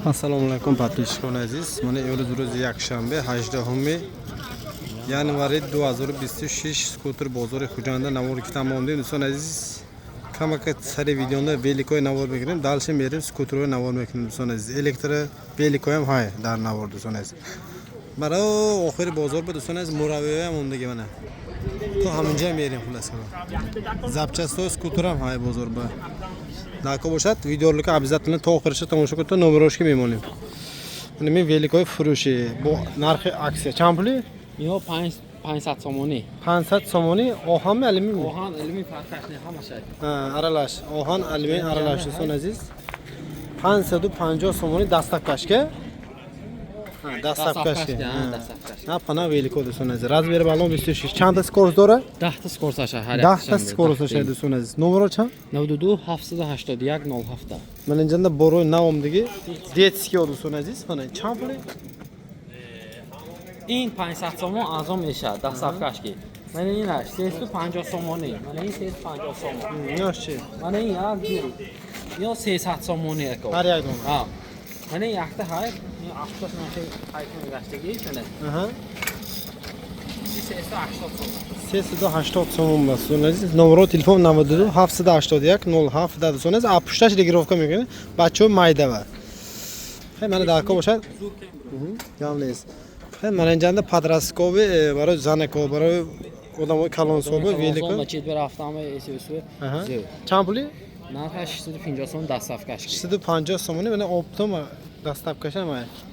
Ассалому алайкум, подписчикони азиз. Мана имрӯз рӯзи якшанбе, 18 январи 2026, скутер бозори Хуҷанда навор гирифтан мондем. Дӯстони азиз, камака сари видеонда великои навор мекунем, дальше мерем, скутерои навор мекунем. Дӯстони азиз, электро великоям ҳай дар навор. Дӯстони азиз, баро охири бозор ба, дӯстони азиз, муравьёям мондаги, мана то ҳаминҷа мерем. Хулас, запчастҳои скутерам ҳай бозор ба. Нако бошад, видеоролика обязательно то охириша тамошо кунед, то номерошки мемонем. Мана мин великои фурӯшӣ бо нархи аксия чанд пули? Ино 500 сомонӣ. 500 сомонӣ. Оҳанми, алюмин? Оҳан, алюмин фарқаш не, ҳамаша. Аралаш, оҳан, алюмин аралаш. Дӯстони азиз, 550 сомонӣ, доставкашка, доставкашка. Доставкаш. На пана велико. Дӯстони азиз, размери балон 26. Чандта скорость дора? 10 та скорость аша ҳар. 10 та скорость аша. Дӯстони азиз, номеро чанд? 92 781 07. Мана инҷанда борои навомдиги детский. Дӯстони азиз, мана чанд пули? Ин 500 сомон арзон мешавад доставкаш ки. Мана инаш 350 сомонӣ. Мана ин 350 сомон. Инаш чи? Мана ин як ду. Ё 300 сомонӣ, ако. Ҳар як дона? Ҳа. Мана ин якта ҳай, ин 80 нафи айфон гаштагӣ, мана. Ин 380 сомон. 380 сомон бас. Дӯстони азиз, номеро телефон 92 781 07. Дӯстони азиз, а пушташ регулировка мекунед, бачаҳо майдава. Хай, мана дарко бошад, гам нест. Хай, мана инҷанда подростковый, барои занако, барои одамои калонсоло велико. Мачид барафтама эсюсу. Чанд пули? Нархаш 650 сомон, доставкаш. 650 сомонӣ. Мана оптом, доставкаша.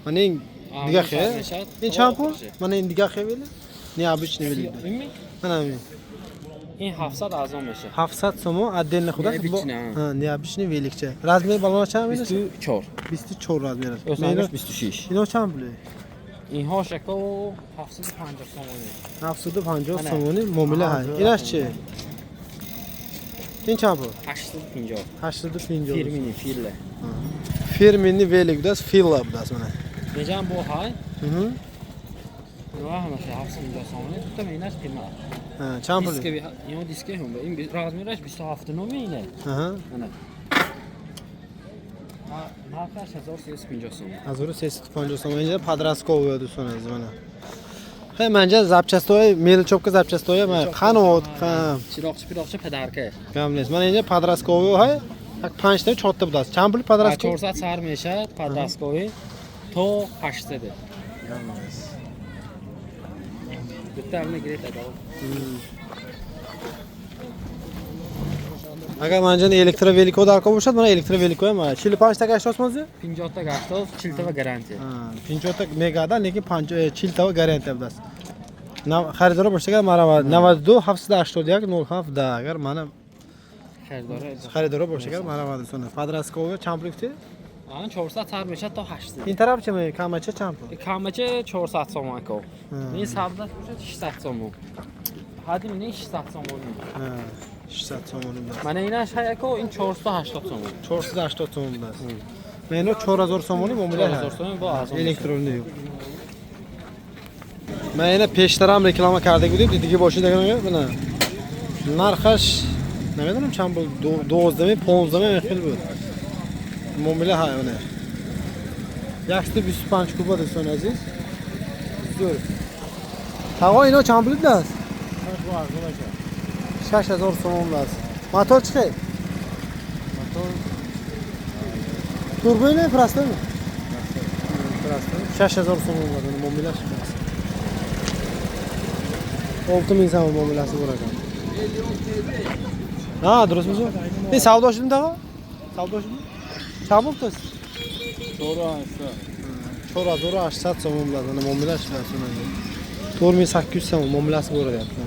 Мана ин дига хе, ин чанд пул? Мана ин дига хе вели, необычный вели. Мана ин. Ин 700 арзон мешавад. 700 сомон отдельно худаш. Необычный, ҳа, необычный великча. Размер балона чанд мешавад? 24. 24 размер аст. Өсангаш 26. Ино чанд пуле? Инҳо шако 750 сомонӣ. 750 Ана. сомонӣ муомила ҳай. Инаш чи? Ин чанд пул? 850. 850. Фирмини Фила. Фирмини велик будааст, Фила будааст, мана. Неҷам бо ҳай? Мгм. Ва ҳамаша 750 сомонӣ. Дута инаш қимат. Ҳа, чанд пул? Диски ино диски ҳум. Ин размераш 27 номи ине. Ана. Нархаш 1350 сомон. 1350 сомон. Инҷа подростковый, дӯстон азиз, мана. Хай, манҷа запчастои мелочёвка, запчастои мана қанот, ха. Чироқчи, пироқчи подарка. Гам нест. Мана инҷа подростковый ҳай, як панҷта, чорта будааст. Чанд пул подростковый? 400 сар мешавад подростковый то 800. Гам нест. Bitta amni гирет адо. Агар манҷа электровелико дар кор бошад, мана электровелико ҳам 45 та гашт осмози? 50 та гаштоз, 40 та гарантия. 50 та мегада, лекин 40 та гарантия будааст. Харидоро бошад, агар мара 92 781 07 да, агар мана Харидора. Харидоро бошад, агар мара дӯстон. Подростковый чанд пул гуфтӣ? Ан 400 сар мешавад то 800. Ин тараф чи, камача чанд пул? Камача 400 сомон, ко. Ин сабзаш бошад 600 сомон. Ҳади мин 600 сомон. 600 сомон будааст. Мана инаш ҳаяко, ин 480 сомон. 480 сомон будааст. Мана ино 4000 сомонӣ муомила. 4000 сомон бо арзон. Электронӣ. Ман ина пештарам реклама карда будем, диги бошид, агар мана нархаш намедонам чанд буд, 12, 15 хел буд. Муомила ҳай, мана 125 куба, дӯстони азиз. Зӯр. Тағо, ино чанд пул будааст? 6000 сомон будааст. Мотор чӣ хел? Турбо не, простой? Простой. 6000 сомон будааст, муомилаш будааст. 6000 сомон муомилasi bor ekan. Ha, durustmi? Ин савдо шудmi, tag'a? Savdo shudmi? Чанд bo'libdi? 4800 сомон bo'ladi. Mana muomila ishlayapti. 4800 сомон muomilasi bor deyapti.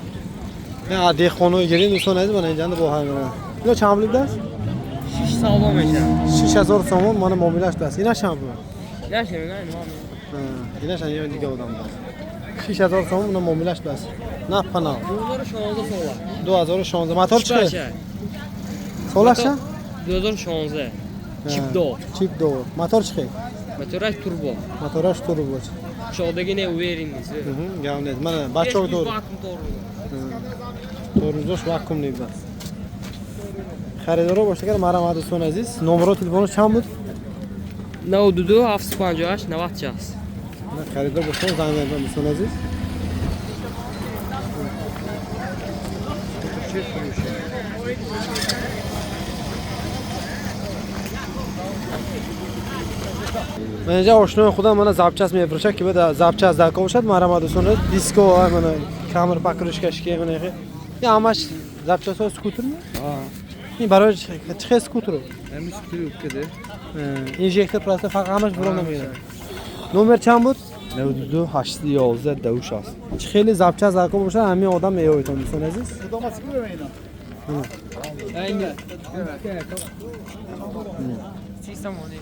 Men dehqonga giring, do'stlar aziz, mana endi bu ham mana. Ino чанд pul будааст? 6 savdo mешавад. 6000 сомон mana muomila ishlayapti. Ина чанд pul? Инаш мегӯям, ино. Ha, ина чанд diga odam будааст. 6000 сомон mana muomila ishlayapti. На пана. 2016 сола. 2016. Мотор чӣ? Солаш чанд? 2016. Чипдор. Чипдор. Мотор чӣ хел? Мотораш турбо. Мотораш турбо. Кушодаги не уверенный. Гап нест. Mana бачок дор. Тормозош вакуумный будааст. Харидоро бошад, агар марҳамат, дӯстони азиз. Номеро телефонаш чанд буд? 92 758 90 60. Харидор бошад, занг занед, дӯстони азиз. Скутер фурӯшӣ. Ман инҷа ошнои худам мана запчасть мефурӯшад, ки бада запчасть дар кор бошад, марҳамат, дӯстон. Диско, мана камер покрышка шки, мана ин ҳамаш запчастҳои скутер ми? Ин барои чӣ хел скутеру? Ҳамин скутер уккаде. Инжектор просто фақат ҳамаш бурон намегирад. Номер чанд буд? 92 811 10 60. Чӣ хеле запчасть дар кор бошад, ҳамин одам меёбедон, дӯстони азиз. 30 сомонӣ.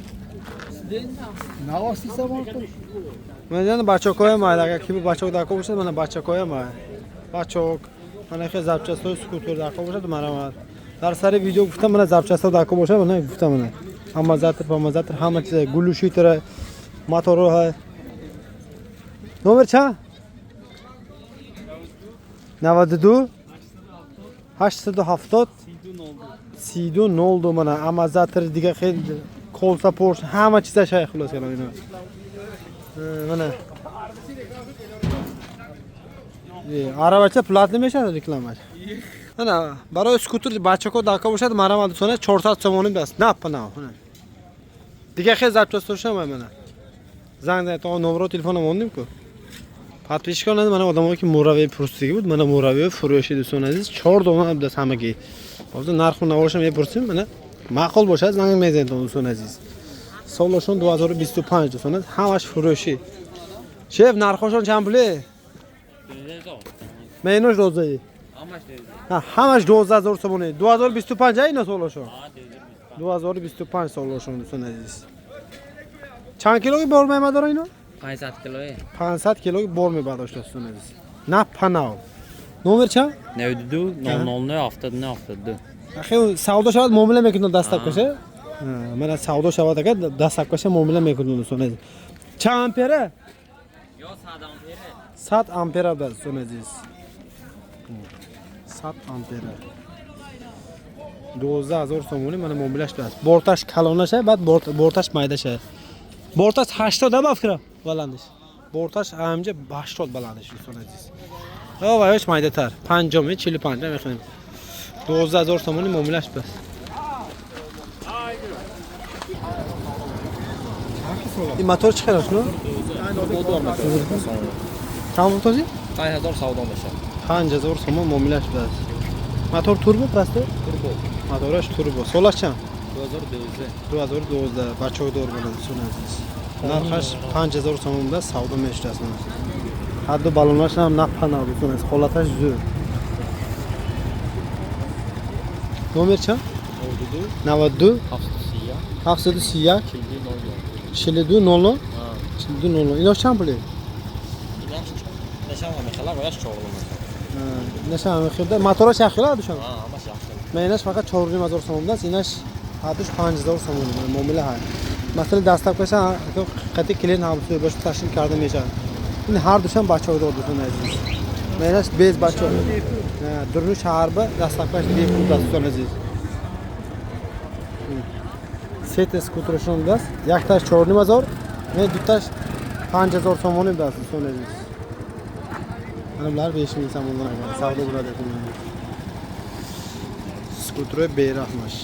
Ман бачокҳоям, агар ки бачок дар кор бошад, мана бачакҳоям, бачок, мана хел запчастҳои скутер дар кор бошад, марҳамат. Дар сари видео гуфтам, мана запчастҳо дар кор бошад, мана гуфтам, мана амазатр, памазатр, ҳама чиз, глушитель, моторо. Номер чанд? 92 870 32 02. Мана амазатр, дига хел колса, порш, ҳама чиза шай. Хулос калом, ино мана аравача платный мешавад, рекламаш. Мана барои скутер бачако дар кор бошад, марҳамат, дӯстона, 400 сомонӣ даст нап нав. Дига хел запчастошам, мана занг занед, номеро телефона мондем ку. Подписчикон, мана одамое ки муравей пурсидагӣ буд, мана муравей фурӯши, дӯстони азиз, чор дона даст ҳамагӣ. Ҳозир нарху наворашам мепурсем, мана маъқул бошад, занг мезанед, дӯстони азиз. Солашон 2025, дӯстон азиз, ҳамаш фурӯшӣ. Шеф, нархошон чанд пуле? Менош доздаи? Ҳамаш 12 000 сомонӣ. 2025 ай ина солашон? 2025 солашон, дӯстони азиз. Чанд килоги бор мебардора ино? 500 килое. 500 килоги бор мебардошт, дӯстони азиз. На панав. Номер чанд? 92 009 79 72. Ахи, савдо шавад, муомила мекунад доставкаша? Мана савдо шавад, агар доставкаша муомила мекунад, дӯстони азиз. Чанд ампера? Ё 100 ампера. 100 ампера, дӯстони азиз. 100 ампера. 12 000 сомонӣ, мана муомилаш аст. Борташ калонаша, баъд борташ майдаша. Борташ 80 ба фикрам баландиш. Борташ ҳамҷа 80 баландиш, дӯстони азиз. Ва ваёш майдатар. 50, 45 мехонем. 12 000 сомонӣ муомилаш бас. Ин мотор чӣ хел аст, ну? Чанд пул този? 5000 савдо мешавад. 5000 сомон муомилаш бас. Мотор турбо, просто? Турбо. Мотораш турбо. Солаш чанд? 2012. 2012, бачокдор bo'ladi, дӯстони азиз. Нархаш 5000 сомон буда, савдо мешудааст. Ҳадду баллонаш ҳам напа нав, дӯстони азиз, ҳолаташ зӯр. Номер чанд? 92 92 731 731 42 00. 42 00 42 00. Инош чанд пуле? Инаш нешам мехела, ваяш чорум. Наша ҳамихелда мотораш яхела душан? Ҳа, ҳамаш яхел. Ман инаш фақат 4500 сомон аст, инаш ҳардуш 5000 сомон муомила ҳаст. Масалан, доставкаша қати клиент ҳамсӯя бошад, ташкил карда мешавад. Ин ҳар душам бачаҳо, дӯстони азиз. Ман инаш без бачаҳо. Дуруни шаҳрба доставкаш бепул, дӯстони азиз. Сета скутерашон будааст, якташ 4500, не, дуташ 5000 сомонӣ будааст, дӯстони азиз. Мана bular 5000 сомондан агар савдо bo'ladi. Skuterой берahmash.